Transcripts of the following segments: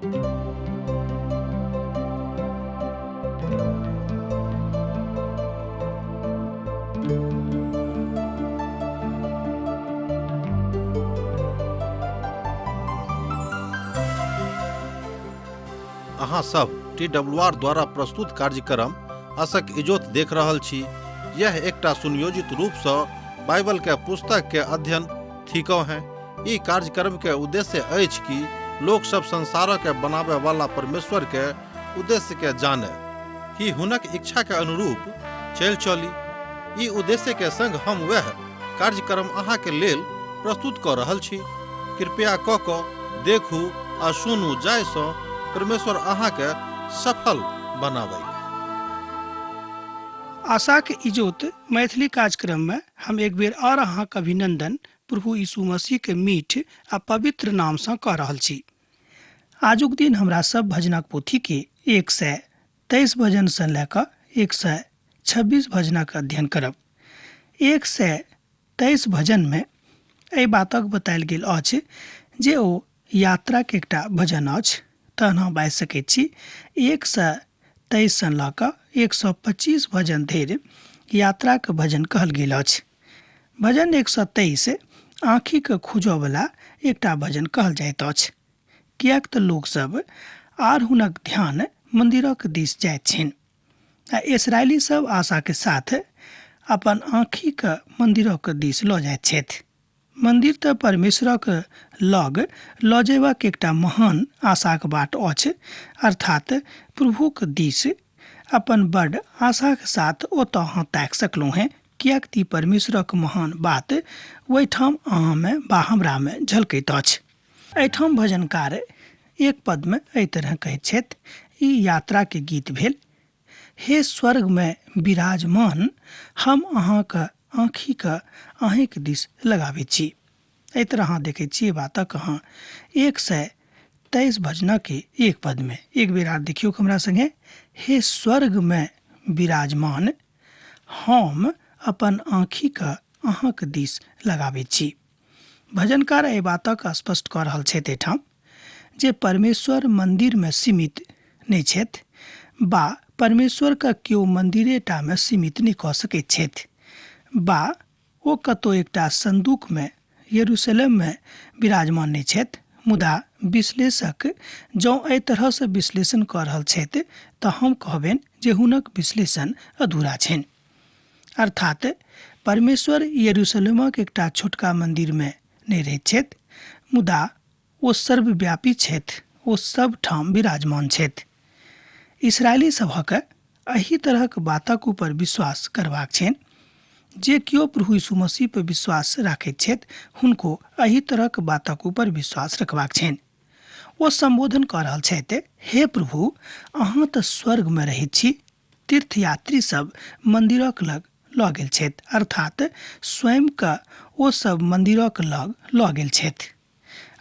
अहाँ सब T W R द्वारा प्रस्तुत कार्यक्रम असक इजोत देख रहल छी। यह एकटा सुनियोजित रूप से बाइबल के पुस्तक के अध्ययन थिको हैं। ई कार्यक्रम के उद्देश्य अछि कि लोक सब संसार के बनावे वाला परमेश्वर के उद्देश्य के जाने कि हुनक इच्छा के अनुरूप चल चली। ई उद्देश्य के संग हम वह कार्यक्रम अहाँ के लेल प्रस्तुत क रहल छी। कृपया क क देखू आ सुनू जाहि सँ परमेश्वर अहाँ के सफल बनाबै। आशाक इजोत मैथिली कार्यक्रम में हम एक बेर और अहाँक अभिनंदन प्रभु यीशु मसीह के मीठ आ पवित्र नाम सँ कऽ रहल छी। आजुक दिन हमरा सब भजनक पोथी के 123 भजन सँ लए कऽ 126 भजनक अध्ययन करब। 123 भजन में एहि बातक बतायल गेल अछि जे ओ यात्राके एकटा भजन अछि। तहन हम बाजि सकैत छी 123 सँ लऽ कऽ 125 भजन धरि यात्राके भजन कहल गेल अछि। भजन 123 आँखिके खुजऽवला एकटा भजन कहल जाइत अछि, किएक तऽ लोकसभ आर हुनक ध्यान मन्दिरक दिस जाइत छनि आ इसराइली सब आशाके साथ अपन आँखिके मन्दिरक दिस लऽ जाइत छथि। मन्दिर तऽ परमेश्वरक लग लऽ जयबाक एकटा महान आशाक बाट अछि, अर्थात प्रभुक दिस अपन बड आशाक साथ ओतऽ अहाँ ताकि सकलहुँ हेँ, किएक तऽ ई परमेश्वरक महान बात ओहिठाम अहाँमे वा हमरामे झलकैत अछि। एहिठाम भजनकार एक पदमे एहि तरह कहैत छथि, ई यात्राके गीत भेल। हे स्वर्गमे विराजमान, हम अहाँक आँखिके अहीँक दिस लगाबैत छी। एहि तरह अहाँ देखैत छी बातक अहाँ 123 भजनके एक पदमे। एक बेर आर देखियौ हमरा संगे, हे स्वर्गमे विराजमान, हम अपन आँखिके अहाँक दिस लगाबैत छी। भजनकार एहि बातक स्पष्ट कऽ रहल छथि एहिठाम जे परमेश्वर मन्दिरमे सीमित नहि छथि बा परमेश्वरके केओ मन्दिरेटामे सीमित नहि कऽ सकैत छथि बा ओ कतहु एकटा संदूकमे यरूशलेममे विराजमान नहि छथि। मुदा विश्लेषक जँ एहि तरहसँ विश्लेषण कऽ रहल छथि तऽ हम कहबनि जे हुनक विश्लेषण अधूरा छनि। अर्थात परमेश्वर यरूशलेमक एकटा छोटका मन्दिरमे नहि रहैत छथि, मुदा ओ सर्वव्यापी छथि, ओ सब ठाम विराजमान छथि। इसराइली सभक एहि तरहक बातक ऊपर विश्वास करबाक छनि। जे केओ प्रभु यीशु मसीह पर विश्वास राखैत छथि हुनको एहि तरहक बातक ऊपर विश्वास रखबाक छनि। ओ सम्बोधन कऽ रहल छथि, हे प्रभु, अहाँ तऽ स्वर्गमे रहैत छी, तीर्थयात्री सब मन्दिरक लग लऽ गेल छथि, अर्थात स्वयंके ओ सब मन्दिरक लग लऽ गेल छथि,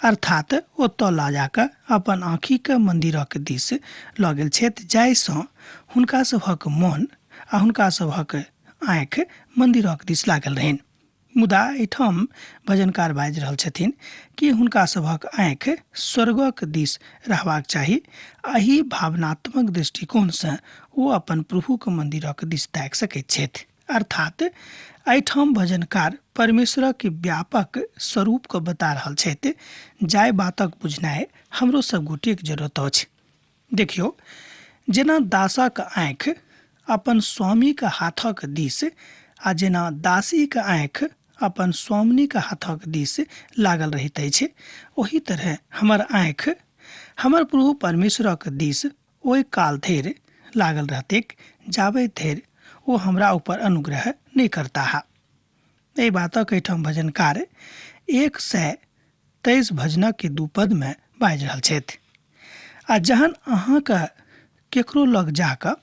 अर्थात ओतऽ लऽ जाकऽ अपन आँखिके मन्दिरक दिस लऽ गेल छथि, जाहिसँ हुनका सभक मन आ हुनका सभक आँखि मन्दिरक दिस लागल रहनि। मुदा एहिठाम भजनकार बाजि रहल छथिन कि हुनका सभक आँखि स्वर्गक दिस रहबाक चाही। एहि भावनात्मक दृष्टिकोणसँ ओ अपन प्रभुक मन्दिरक दिस ताकि सकैत छथि। अर्थात एहिठाम भजनकार परमेश्वरक व्यापक स्वरूपके बता रहल छथि, जाहि बातक बुझनाइ हमरो सब गोटेक जरूरत अछि। देखियौ, जेना दासक आँखि अपन स्वामीक हाथक दिस आ जेना दासीक आँखि अपन स्वामिनीक हाथक दिस लागल रहैत अछि, ओही तरहे हमर आँखि हमर प्रभु परमेश्वरक दिस ओहि काल धरि लागल रहतैक जाबे धरि ओ हमरा ऊपर अनुग्रह नहि करताह। एहि बातक एहिठाम भजनकार 123 भजनक के 2 पद में बाजि रहल छथि। आ जहन अहाँके केकरो लग जाकऽ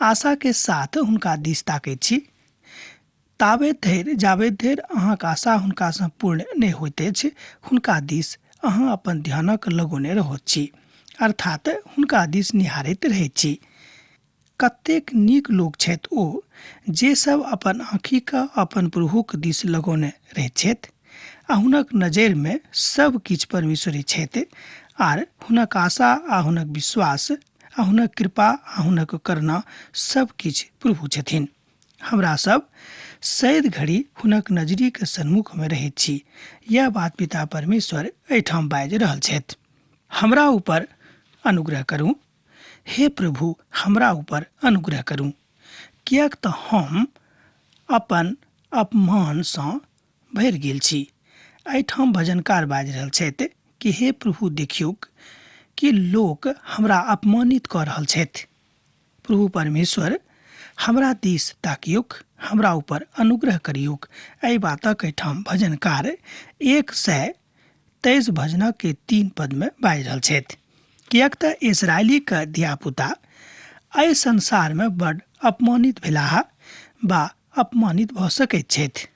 आशा के साथ हुनका दिस ताकैत छी, ताबे धरि जाबे धरि अहाँके आशा हुनकासँ पूर्ण नहि होइत अछि, हुनका दिस अहाँ अपन ध्यानक लगौने रहैत छी, अर्थात हुनका दिस निहारैत रहैत छी। कतेक नीक लोक छथि ओ जे सब अपन आँखिके अपन प्रभुक दिस लगौने रहैत छथि आ हुनक नजरिमे सब किछु परमेश्वरे छथि आर हुनक आशा आ हुनक विश्वास आ हुनक कृपा आ हुनक करुणा सब किछु प्रभु छथिन। हमरा सब सैद घड़ी हुनक नजरीके सन्मुखमे रहैत छी। यह बात पिता परमेश्वर एहिठाम बाजि रहल छथि। हमरा ऊपर अनुग्रह करू हे प्रभु, हमरा ऊपर अनुग्रह करू, किएक तऽ हम अपन अपमानसँ भरि गेल छी। एहिठाम भजनकार बाजि रहल छथि कि हे प्रभु, देखियौक कि लोक हमरा अपमानित कऽ रहल छथि। प्रभु परमेश्वर, हमरा दिस ताकियौक, हमरा ऊपर अनुग्रह करियौक। एहि बातक एहिठाम भजनकार 123 भजनक के 3 पदमे बाजि रहल छथि। किएक तऽ इसराइलीके धियापुता एहि संसारमे बड अपमानित भेलाह बा अपमानित भऽ सकैत छथि,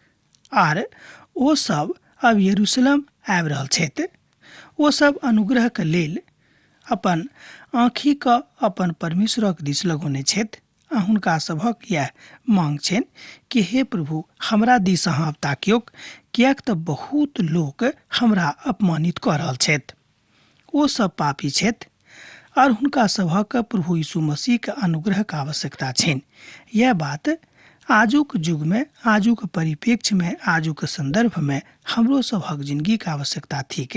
आर ओ सब अब यरूशलेम आबि रहल छथि। ओ सब अनुग्रहके लेल अपन आँखिके अपन परमेश्वरक दिस लगौने छथि आ हुनका सभक इएह मांग छनि कि हे प्रभु, हमरा दिस अहाँ ताकियौक, किएक तऽ बहुत लोक हमरा अपमानित कऽ रहल छथि। ओ सब पापी छथि और हुनका सभक प्रभु यीशु मसीहके अनुग्रहके आवश्यकता छनि। यह बात आजुक युगमे, आजुक परिप्रेक्ष्यमे, आजुक सन्दर्भमे हमरो सभक जिंदगीके आवश्यकता थिक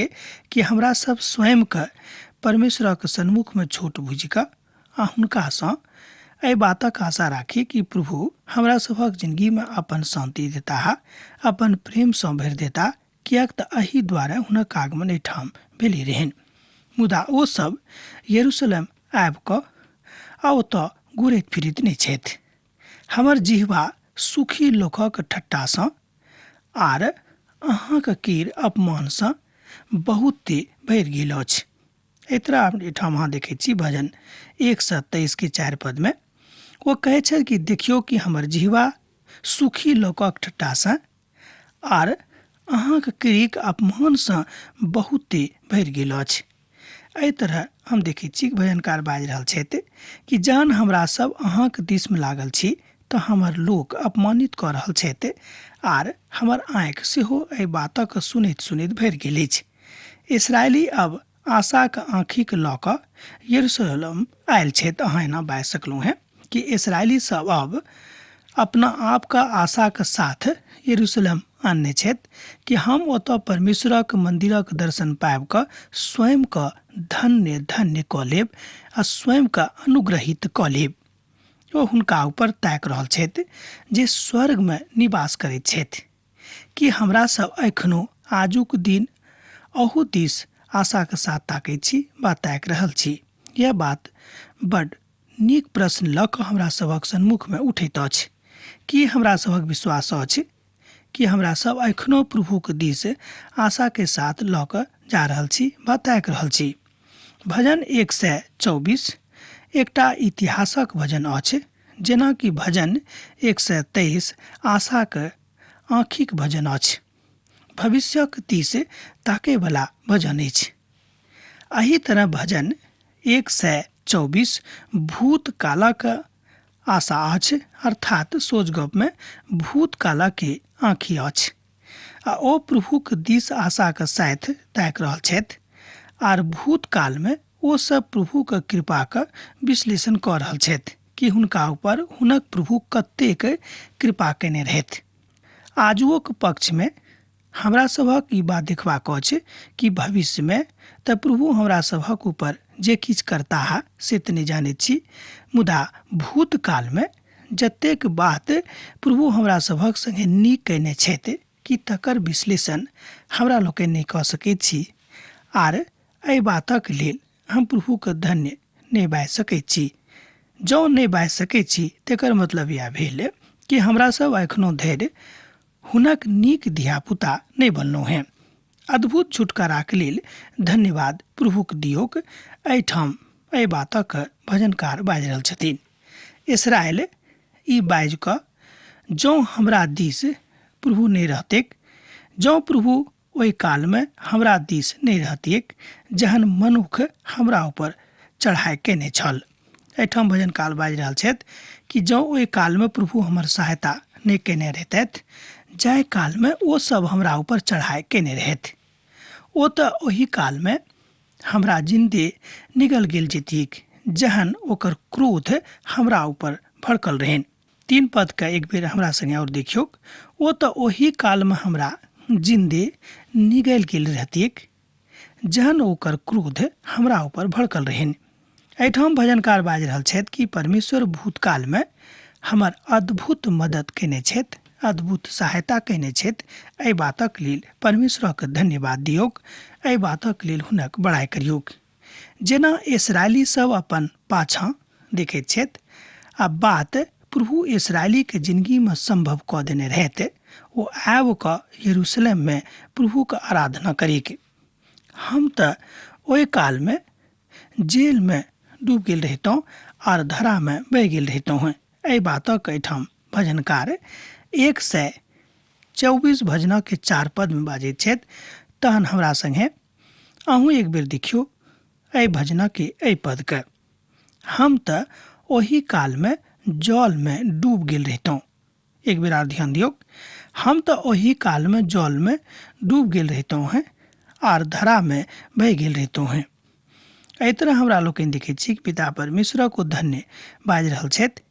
कि हमरा सब स्वयंके परमेश्वरक सन्मुखमे छोट बुझि कऽ आ हुनकासँ एहि बातक आशा राखी कि प्रभु हमरा सभक जिंदगीमे अपन शान्ति देताह, अपन प्रेमसँ भरि देता, किएक तऽ एहि द्वारे हुनक आगमन एहिठाम भेलै रहनि। मुदा ओ सब यरूशलेम आबि कऽ आ ओतऽ घुरैत फिरैत नहि छथि। हमर जिह्वा सुखी लोकक ठट्टासँ आर अहाँक कीर अपमानसँ बहुते भरि गेल अछि। एहि तरह एहिठाम अहाँ देखै छी भजन 123 के 4 पदमे ओ कहै छथि कि देखियौ कि हमर जिह्वा सुखी लोकक ठट्टासँ आर अहाँक क्रिक अपमानसँ बहुते भरि गेल अछि। एहि तरह हम देखै छी भजनकार बाजि रहल छथि कि जहन हमरा सब अहाँक दिसमे लागल छी तऽ हमर लोक अपमानित कऽ रहल छथि आर हमर आँखि सेहो एहि बातक सुनैत सुनैत भरि गेल अछि। इसराइली अब आशाक आँखिक लऽ कऽ यरूशलेम आयल छथि। अहाँ एना बाजि सकलहुँ हेँ कि इसराइली सब अब अपना आपके आशाके साथ यरूशलेम आनने छथि कि हम ओतऽ परमेश्वरक मंदिरक दर्शन पाबि कऽ स्वयंके धन्य धन्य कऽ लेब आ स्वयंके अनुग्रहित कऽ लेब। ओ हुनका ऊपर ताकि रहल छथि जे स्वर्गमे निवास करैत छथि। कि हमरा सब एखनो आजुक दिन अहू दिस आशाके साथ ताकैत छी वा ताकि रहल छी? यह बात बड नीक प्रश्न लऽ कऽ हमरा सभक सन्मुखमे उठैत अछि। की हमरा सभक विश्वास अछि कि हमरा सब एखनो प्रभुक दिस आशाके साथ लऽ कऽ जा रहल छी वा ताकि रहल छी? भजन 124 एकटा इतिहासक भजन अछि, जेनाकि भजन 123 आशाक आँखिक भजन अछि, भविष्यक दिस ताकैवला भजन अछि। एहि तरह भजन 124 भूतकालक आशा अछि, अर्थात सोच गपमे भूतकालके आँखि अछि आ ओ प्रभुक दिस आशाक साथ ताकि रहल छथि आर भूतकालमे ओ सब प्रभुक कृपाक विश्लेषण कऽ रहल छथि कि हुनका ऊपर हुनक प्रभु कतेक कृपा कयने रहथि। आजुओक पक्षमे हमरा सभक ई बात देखबाक अछि कि भविष्यमे तऽ प्रभु हमरा सभक ऊपर जे किछु करताह से तऽ नहि जानैत छी, मुदा भूतकालमे जतेक बात प्रभु हमरा सभक संगे नीक कयने छथि कि तकर विश्लेषण हमरा लोकनि नहि कऽ सकैत छी आर एहि बातक लेल हम प्रभुके धन्य नहि बाजि सकैत छी। जँ नहि बाजि सकैत छी तकर मतलब इएह भेल कि हमरा सब एखनो धरि हुनक नीक धियापुता नहि बनलहुँ हेँ। अद्भुत छुटकाराक लेल धन्यवाद प्रभुक दियौक। एहिठाम एहि बातक भजनकार बाजि रहल छथिन। इसराइल ई बाजि कऽ जँ हमरा दिस प्रभु नहि रहतैक, जँ प्रभु ओहि कालमे हमरा दिस नहि रहतिऐक जहन मनुख हमरा ऊपर चढ़ाइ कयने छल। एहिठाम भजन काल बाजि रहल छथि कि जँ ओहि कालमे प्रभु हमर सहायता नहि कयने रहितथि जाहि कालमे ओ सब हमरा ऊपर चढ़ाइ कयने रहथि, ओ तऽ ओहि कालमे हमरा जिन्दे निगल गेल जेतीक जहन ओकर क्रोध हमरा ऊपर भड़कल रहनि। 3 पदके एक बेर हमरा संगे आओर देखियौक। ओ तऽ ओही कालमे हमरा जिन्दे निगलि गेल रहतीक जहन ओकर क्रोध हमरा ऊपर भड़कल रहनि। एहिठाम भजनकार बाजि रहल छथि कि परमेश्वर भूतकालमे हमर अद्भुत मदद कयने छथि, अद्भुत सहायता कयने छथि। एहि बातक लेल परमेश्वरक धन्यवाद दियौक, एहि बातक लेल हुनक बड़ाइ करियौक। जेना इसराइली सब अपन पाछाँ देखैत छथि आ बात प्रभु इसराइलीके जिंदगीमे संभव कऽ देने रहैत, ओ आबि कऽ यरूशलेममे प्रभुके आराधना करिक। हम तऽ ओहि कालमे जेलमे डूबि गेल रहितहुँ आर धरामे बहि गेल रहितहुँ हेँ। एहि बातक एहिठाम भजनकार 124 भजनके 4 पदमे बाजैत छथि। तहन हमरा संगे अहूँ एक बेर देखियौ एहि भजनके एहि पदके। हम तऽ ओहि कालमे जलमे डूबि गेल रहितहुँ। एक बेर आर ध्यान दियौक, हम तऽ ओहि कालमे जलमे डूबि गेल रहितहुँ हेँ आर धरामे बहि गेल रहितहुँ हेँ। एहि तरह हमरा लोकनि देखैत छी कि पिता परमेश्वरक ओ धन्य बाजि रहल छथि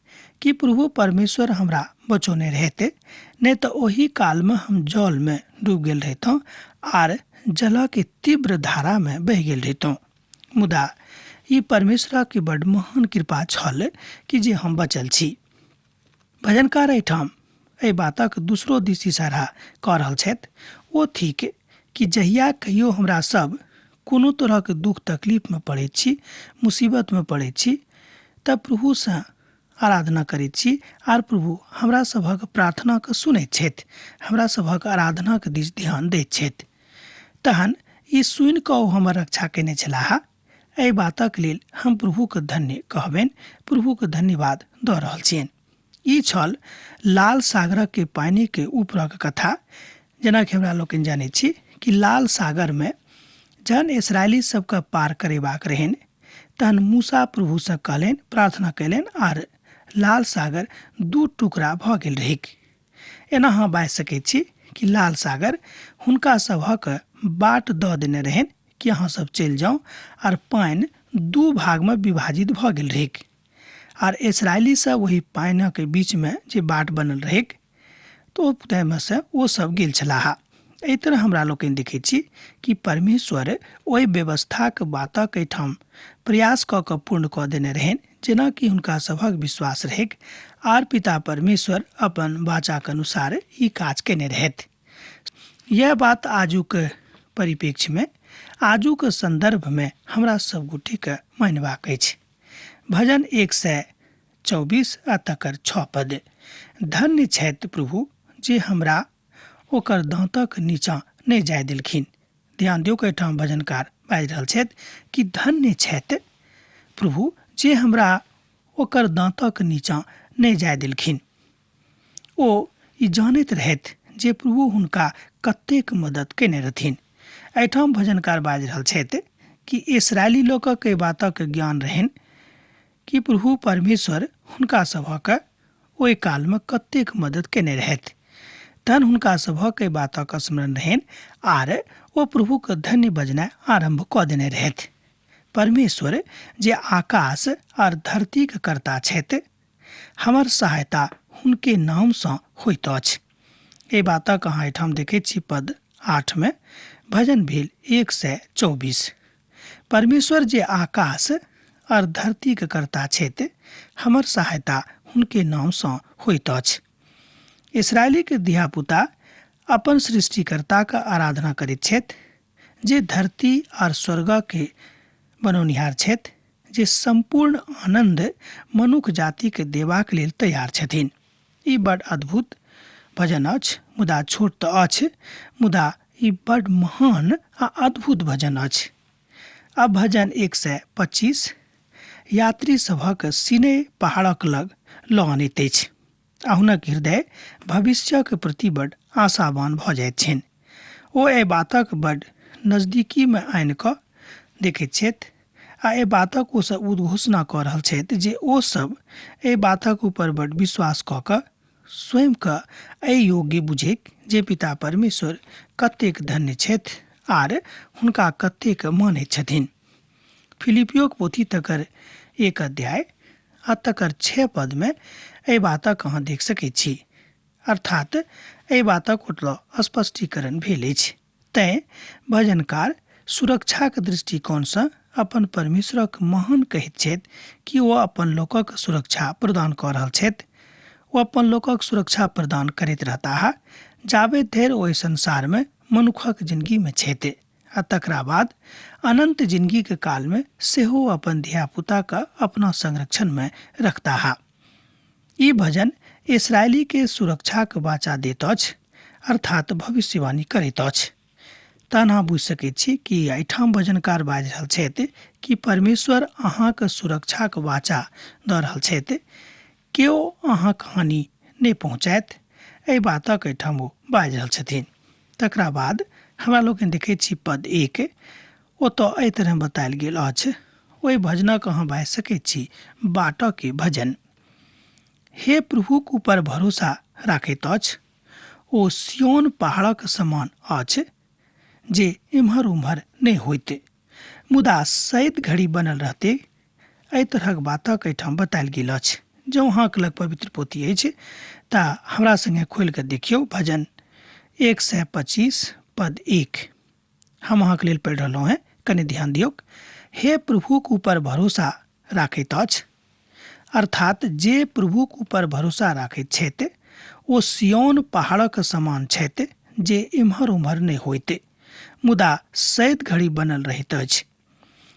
कि प्रभु परमेश्वर हमरा बचौने रहते, नहि तऽ ओहि कालमे हम जलमे डूबि गेल रहितहुँ आर जलके तीव्र धारामे बहि गेल रहितहुँ। मुदा ई परमेश्वरक बड्ड महान कृपा छल कि जे हम बचल छी। भजनकार एहिठाम एहि बातक दूसरो दिस इशारा कऽ रहल छथि, ओ थिक कि जहिया कहियो हमरा सब कोनो तरहक दुख तकलीफमे पड़ैत छी, मुसीबतमे पड़ैत छी, तऽ प्रभुसँ आराधना करैत छी आर प्रभु हमरा सभक प्रार्थनाके सुनैत छथि, हमरा सभक आराधनाके दिस ध्यान दैत छथि। तहन ई सुनि कऽ ओ हमर रक्षा कयने छलाह। एहि बातक लेल हम प्रभुके धन्य कहबनि, प्रभुके धन्यवाद दऽ रहल छियनि। ई छल लाल सागरके पानिके ऊपरक कथा। जेनाकि हमरा लोकनि जानैत छी कि लाल सागरमे जहन इसराइली सबके पार करेबाक रहनि तहन मूसा प्रभुसँ कहलनि, प्रार्थना कयलनि आर लाल सागर 2 टुकड़ा भऽ गेल रहैक। एना अहाँ बाजि सकैत छी कि लाल सागर हुनका सभक बाट दऽ देने रहनि कि अहाँ सब चलि जाउ, आर पानि 2 भागमे विभाजित भऽ गेल रहैक आर इसराइली सब ओहि पानिक बीचमे जे बाट बनल रहैक तऽ ओ ताहिमे से ओ सब गेल छलाह। एहि तरह हमरा लोकनि देखैत छी कि परमेश्वर ओहि व्यवस्थाक बातक एहिठाम प्रयास कऽ कऽ पूर्ण कऽ देने रहनि जेनाकि हुनका सभक विश्वास रहैक आर पिता परमेश्वर अपन वाचाक अनुसार ई काज कयने रहथि। यह बात आजुक परिप्रेक्ष्यमे, आजुक सन्दर्भमे हमरा सब गोटेके मानबाक अछि। भजन 124 आ तकर 6 पद। धन्य छथि प्रभु जे हमरा ओकर दाँतक नीचाँ नहि जाय देलखिन। ध्यान दियौ, एहिठाम भजनकार बाजि रहल छथि कि धन्य छथि प्रभु जे हमरा ओकर दाँतक नीचाँ नहि जाय देलखिन। ओ ई जानैत रहथि जे प्रभु हुनका कतेक मदद कयने रहथिन। एहिठाम भजनकार बाजि रहल छथि कि इसराइली लोकक एहि बातक ज्ञान रहनि कि प्रभु परमेश्वर हुनका सभक ओहि कालमे कतेक मदद कयने रहथि। तहन हुनका सभक एहि बातक स्मरण रहनि आर ओ प्रभुके धन्य बजनाइ आरम्भ कऽ देने रहथि। परमेश्वर जे आकाश आर धरतीक कर्ता छथि, हमर सहायता हुनके नामसँ होइत अछि। एहि बातक अहाँ एहिठाम देखैत छी पद 8 मे, भजन भेल 124। परमेश्वर जे आकाश और धरतीक कर्ता छथि, हमर सहायता हुनके नामसँ होइत अछि। इसराइलीके धियापुता अपन सृष्टिकर्ताके आराधना करैत छथि, जे धरती और स्वर्गके बनौनिहार छथि, जे सम्पूर्ण आनन्द मनुख जातिके देबाक लेल तैयार छथिन। ई बड अद्भुत भजन अछि, मुदा छोट तऽ अछि, मुदा ई बड महान आ अद्भुत भजन अछि। अब भजन 125 यात्री सभक सिने पहाड़क लग लऽ अनैत अछि आ हुनक हृदय भविष्यक प्रति बड आशावान भऽ जाइत छनि। ओ एहि बातक बड नजदीकीमे आनि कऽ देखैत छथि आ एहि बातक ओ सब उद्घोषणा कऽ रहल छथि जे ओ सब एहि बातक ऊपर बड विश्वास कऽ कऽ स्वयंके एहि योग्य बुझैक जे पिता परमेश्वर कतेक धन्य छथि आर हुनका कतेक मानैत छथिन। फिलिपियोक पोथी तकर 1 अध्याय आ तकर 6 पदमे एहि बातक अहाँ देख सकैत छी। अर्थात एहि बातक ओतऽ स्पष्टीकरण भेल अछि। तैँ भजनकार सुरक्षाक दृष्टिकोणसँ अपन परमेश्वरक महान कहैत छथि कि ओ अपन लोकक सुरक्षा प्रदान कऽ रहल छथि। ओ अपन लोकक सुरक्षा प्रदान करैत रहताह जाबे धरि ओहि संसारमे मनुखक जिनगीमे छथि आ तकरा बाद अनन्त जिनगीके कालमे सेहो अपन धियापुताके अपना संरक्षणमे रखताह। ई भजन इसराइलीके सुरक्षाक वाचा दैत अछि, अर्थात भविष्यवाणी करैत अछि। तहन अहाँ बुझि सकैत छी कि एहिठाम भजनकार बाजि रहल छथि कि परमेश्वर अहाँके सुरक्षाक वाचा दऽ रहल छथि, केओ अहाँके हानि नहि पहुँचायत, एहि बातक एहिठाम ओ बाजि रहल छथिन। तकरा बाद हमरा लोकनि देखैत छी पद 1, ओतऽ एहि तरह बतायल गेल अछि। ओहि भजनक अहाँ बाजि सकैत छी बाटके भजन। हे प्रभुक ऊपर भरोसा राखैत अछि, ओ सियोन पहाड़क समान अछि जे एम्हर उम्हर नहि होइत, मुदा सैद घड़ी बनल रहते। एहि तरहक बातक एहिठाम बतायल गेल अछि। जँ अहाँके लग पवित्र पोथी अछि तऽ हमरा सङ्गे खोलि कऽ देखियौ भजन 125 पद 1। हम अहाँके लेल पढ़ि रहलहुँ हेँ, कनि ध्यान दियौक। हे प्रभुक ऊपर भरोसा राखैत अछि, अर्थात जे प्रभुक ऊपर भरोसा राखैत छथि ओ सियोन पहाड़क समान छथि जे एम्हर उम्हर नहि होइत, मुदा सैद घड़ी बनल रहैत अछि।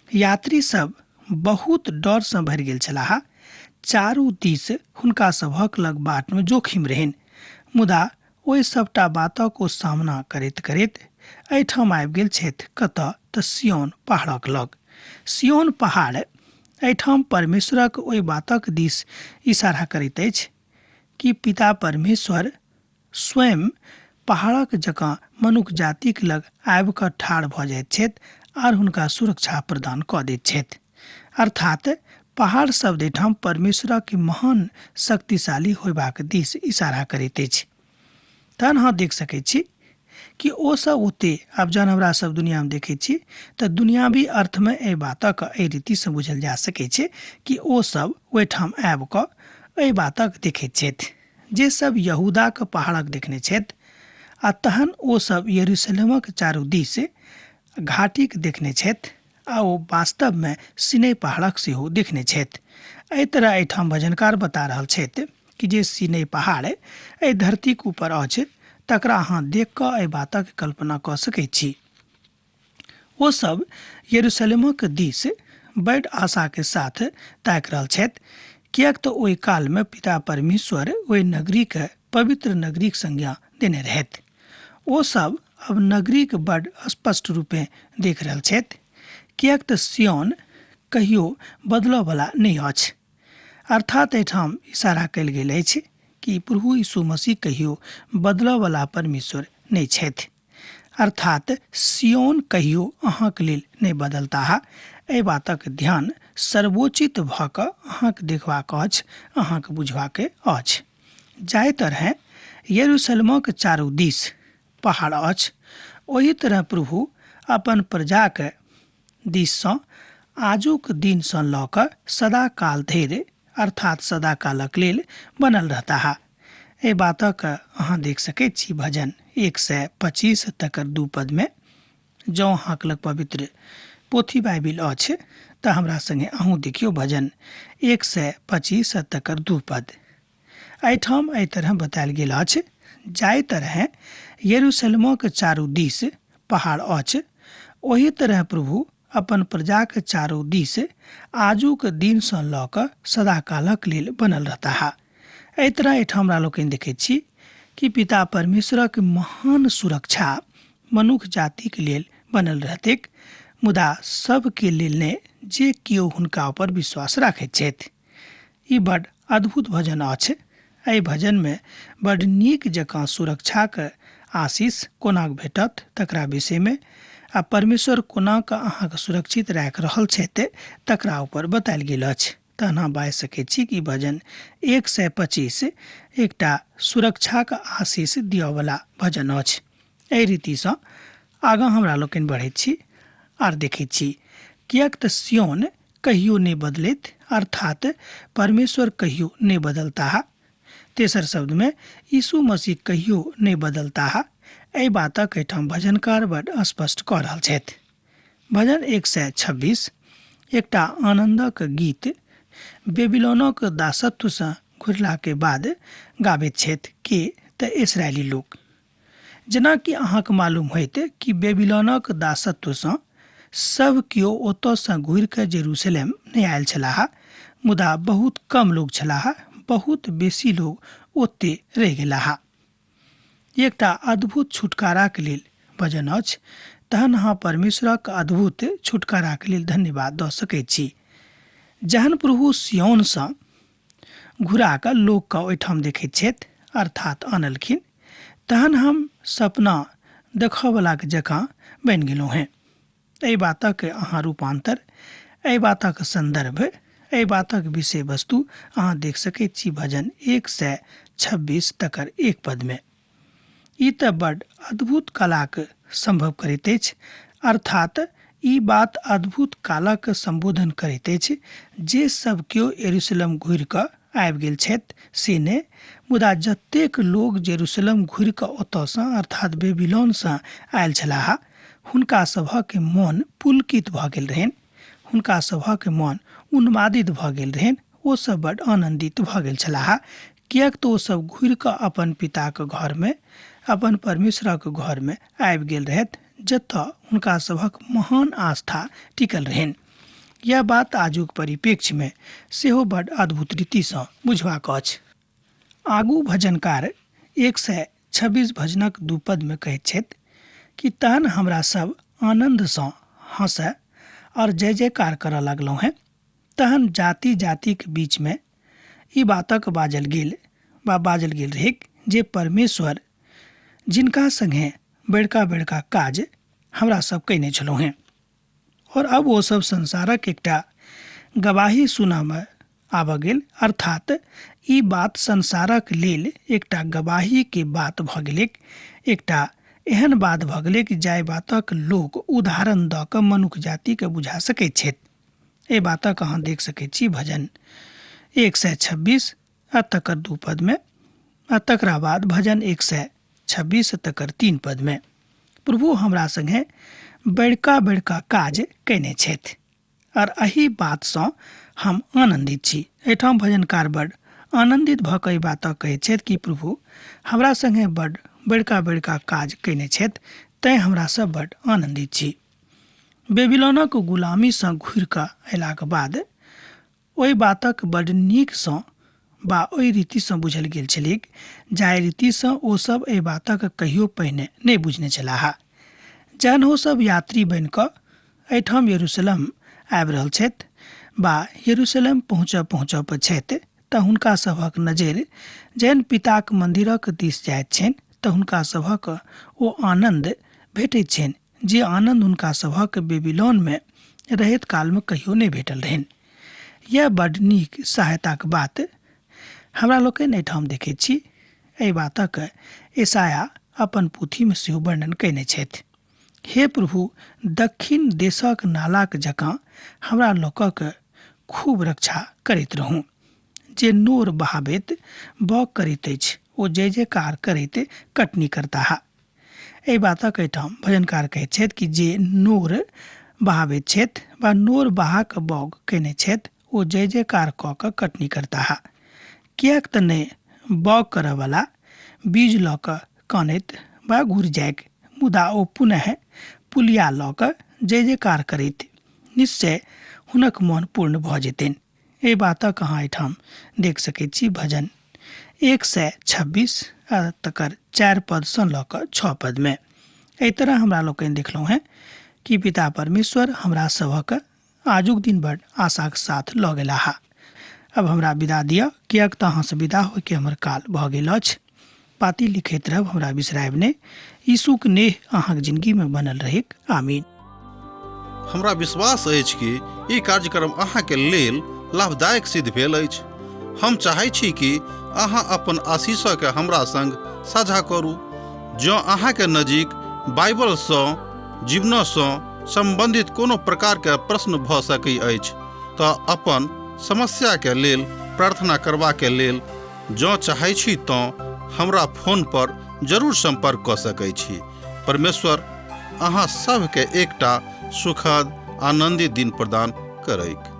यात्री सब बहुत डरसँ भरि गेल छलाह। चारू दिस हुनका सभक लग बाटमे जोखिम रहनि, मुदा ओहि सबटा बातक ओ सामना करैत करैत एहिठाम आबि गेल छथि। कतऽ? तऽ सियोन पहाड़क लग। सियोन पहाड़ एहिठाम परमेश्वरक ओहि बातक दिस इशारा करैत अछि कि पिता परमेश्वर स्वयं पहाड़क जकाँ मनुख जातिक लग आबि कऽ ठाढ़ भऽ जाइत छथि आर हुनका सुरक्षा प्रदान कऽ दैत छथि। अर्थात पहाड़ शब्द एहिठाम परमेश्वरक महान शक्तिशाली होयबाक दिस इशारा करैत अछि। तहन अहाँ देख सकैत छी कि ओ सब ओते आब जहन हमरा सब दुनियामे देखै छी तऽ दुनियावी अर्थमे एहि बातक एहि रीतिसँ बुझल जा सकै छै कि ओ सब ओहिठाम आबि कऽ एहि बातक देखैत छथि। जे सब यहूदाक पहाड़क देखने छथि आ तहन ओ सब यरूशलेमक चारू दिस घाटीक देखने छथि आ ओ वास्तवमे सिनै पहाड़क सेहो देखने छथि। एहि तरह एहिठाम भजनकार बता रहल छथि कि जे सिनै पहाड़ एहि धरतीक ऊपर अछि तकरा अहाँ देख कऽ एहि बातक कल्पना कऽ सकैत छी। ओ सब यरूशलेमक दिस बड़ आशाके साथ ताकि रहल छथि, किएक तऽ ओहि कालमे पिता परमेश्वर ओहि नगरीके पवित्र नगरीक संज्ञा देने रहथि। ओ सब अब नगरीक बड़ स्पष्ट रूपे देख रहल छथि, किएक तऽ सियोन कहियो बदलऽवला नहि अछि। अर्थात एहिठाम इशारा कयल गेल अछि कि प्रभु यीशु मसीह कहियो बदलऽवला परमेश्वर नहि छथि। अर्थात सियोन कहियो अहाँके लेल नहि बदलताह। एहि बातक ध्यान सर्वोचित भऽ कऽ अहाँके देखबाक अछि, अहाँके बुझबाक अछि। जाहि तरहे यरूशलेमक चारू दिस पहाड़ अछि, ओहि तरह प्रभु अपन प्रजाके दिससँ आजुक दिनसँ लऽ कऽ सदा काल धरि, अर्थात सदा कालक लेल बनल रहताह। एहि बातक अहाँ देख सकैत छी भजन 125 तकर 2 पदमे। जँ अहाँके लग पवित्र पोथी बाइबिल अछि तऽ हमरा सङ्गे अहूँ देखियौ भजन 125 तकर 2 पद। एहिठाम एहि तरह बतायल गेल अछि, जाहि तरहे यरूशलेमक चारू दिस पहाड़ अछि, ओहि तरह प्रभु अपन प्रजाक चारू दिस आजुक दिनसँ लऽ कऽ सदाकालक लेल बनल रहताह। एहि तरह एहिठाम हमरा लोकनि देखैत छी कि पिता परमेश्वरक महान सुरक्षा मनुख जातिक लेल बनल रहतैक, मुदा सबके लेल नहि जे केओ हुनका ऊपर विश्वास राखैत छथि। ई बड़ अद्भुत भजन अछि। एहि भजनमे बड़ नीक जकाँ सुरक्षाक आशीष कोना भेटत तकरा विषयमे आ परमेश्वर कोना कऽ अहाँके सुरक्षित राखि रहल छथि तकरा ऊपर बतायल गेल अछि। तहन अहाँ बाजि सकैत छी कि भजन 125 एकटा सुरक्षाक आशीष दिअवला भजन अछि। एहि रीतिसँ आगाँ हमरा लोकनि बढ़ैत छी आर देखैत छी किएक तऽ सियोन कहियो नहि बदलैत, अर्थात परमेश्वर कहियो नहि बदलताह। तेसर शब्दमे यीशु मसीह कहियो नहि बदलताह। एहि बातक एहिठाम भजनकार बड स्पष्ट कऽ रहल छथि। भजन 126 एकटा आनन्दक गीत बेबीलोनक दासत्वसँ घुरलाके बाद गाबैत छथि के तऽ इसराइली लोक। जेनाकि अहाँके मालूम होइत कि बेबीलोनक दासत्वसँ सभ केओ ओतयसँ घुरि कऽ जेरूसलेम नहि आयल छलाह, मुदा बहुत कम लोक छलाह, बहुत बेसी लोक ओतय रहि गेलाह। एकटा अद्भुत छुटकाराक लेल भजन अछि, तहन अहाँ परमेश्वरक अद्भुत छुटकाराक लेल धन्यवाद दऽ सकैत छी। जहन प्रभु सिय्योनसँ घुरा कऽ लोकके ओहिठाम देखैत छथि, अर्थात अनलखिन, तहन हम सपना देखऽवलाक जकाँ बनि गेलहुँ हेँ। एहि बातक अहाँ रूपान्तर, एहि बातक सन्दर्भ, एहि बातक विषय वस्तु अहाँ देख सकैत छी भजन 126 तकर 1 पदमे। ई तऽ बड अद्भुत कलाक सम्भव करैत अछि, अर्थात ई बात अद्भुत कालक सम्बोधन करैत अछि जे सब केओ यरूशलेम घुरि कऽ आबि गेल छथि से नहि, मुदा जतेक लोक जेरूशलेम घुरि कऽ ओतयसँ अर्थात बेबीलोनसँ आयल छलाह, हुनका सभक मोन पुलकित भऽ गेल रहनि, हुनका सभक मोन उन्मादित भऽ गेल रहनि, ओ सब बड आनन्दित भऽ गेल छलाह, किएक तऽ ओ सब घुरि कऽ अपन पिताक घरमे, अपन परमेश्वरक घरमे आबि गेल रहथि, जतय हुनका सभक महान आस्था टिकल रहनि। यैह बात आजुक परिप्रेक्ष्यमे सेहो बड अद्भुत रीतिसँ बुझबाक अछि। आगू भजनकार 126 भजनक 2 पदमे कहैत छथि कि तहन हमरा सब आनन्दसँ हँसय और जय जयकार करऽ लगलहुँ हेँ। तहन जाति जातिक बीचमे ई बातक बाजल गेल वा बाजल गेल रहैक जे परमेश्वर जिनका संगे बड़का बड़का काज हमरा सब कयने छलहुँ हेँ। और अब ओ सब संसारक एकटा गवाही सुनऽमे आबऽ गेल, अर्थात ई बात संसारक लेल एकटा गवाहीके बात भऽ गेलैक, एकटा एहन बात भऽ गेलैक जाहि बातक लोक उदाहरण दऽ कऽ मनुख जातिके बुझा सकैत छथि। एहि बातक अहाँ देख सकैत छी भजन 126 आ तकर 2 पदमे, आ तकरा बाद भजन 126 तकर 3 पदमे। प्रभु हमरा संगे बड़का बड़का काज कयने छथि और एहि बातसँ हम आनन्दित छी। एहिठाम भजनकार बड आनन्दित भऽ कऽ एहि बातक कहैत छथि कि प्रभु हमरा संगे बड बड़का बड़का काज कयने छथि, तैँ हमरा सब बड आनन्दित छी। बेबीलोनक गुलामीसँ घुरि कऽ अयलाक बाद ओहि बातक बड नीकसँ वा ओहि रीतिसँ बुझल गेल छलैक जाहि रीतिसँ ओ सब एहि बातक कहियो पहिने नहि बुझने छलाह। जहन ओ सब यात्री बनि कऽ एहिठाम यरूशलेम आबि रहल छथि वा यरूशलेम पहुँचऽ पहुँचऽ पर छथि तऽ हुनका सभक नजरि जहन पिताक मन्दिरक दिस जाइत छनि तऽ हुनका सभक ओ आनन्द भेटैत छनि जे आनन्द हुनका सभक बेबीलोनमे रहैत कालमे कहियो नहि भेटल रहनि। यैह बड नीक सहायताक बात हमरा लोकनि एहिठाम देखैत छी। एहि बातक यशायाह अपन पोथीमे सेहो वर्णन कयने छथि। हे प्रभु, दक्षिण देशक नालाक जकाँ हमरा लोकक खूब रक्षा करैत रहू। जे नोर बहाबैत बौग करैत अछि, ओ जय जयकार करैत कटनी करताह। एहि बातक एहिठाम भजनकार कहैत छथि कि जे नोर बहाबैत छथि वा नोर बहा कऽ बौग कयने छथि ओ जय जयकार कऽ कऽ कटनी करताह। किएक तऽ नहि बौग करऽवला बीज लऽ कऽ कानैत वा घुरि जाइक, मुदा ओ पुनः पुलिया लऽ कऽ जय जयकार करैत निश्चय हुनक मन पूर्ण भऽ जेतनि। एहि बातक अहाँ एहिठाम देख सकैत छी भजन 126 आ तकर 4 पदसँ लऽ कऽ 6 पदमे। एहि तरह हमरा लोकनि देखलहुँ हेँ कि पिता परमेश्वर हमरा सभक आजुक दिन बड आशाक साथ लऽ गेलाह। अब हमरा विदा दिअ, किएक तऽ अहाँसँ विदा होइके हमर काल भऽ गेल अछि। पाती लिखैत रहब, हमरा बिसरायब नहि। यीशुक नेह अहाँक जिंदगीमे बनल रहैक। आमीन। हमरा विश्वास अछि कि ई कार्यक्रम अहाँके लेल लाभदायक सिद्ध भेल अछि। हम चाहै छी कि अहाँ अपन आशीषके हमरा संग साझा करू। जँ अहाँके नजीक बाइबलसँ जीवनसँ सम्बन्धित कोनो प्रकारके प्रश्न भऽ सकै अछि तऽ अपन समस्याके लेल प्रार्थना करबाके लेल जँ चाहै छी तँ हमरा फोनपर जरूर सम्पर्क कऽ सकै छी। परमेश्वर अहाँ सभके एकटा सुखद आनन्दित दिन प्रदान करैक।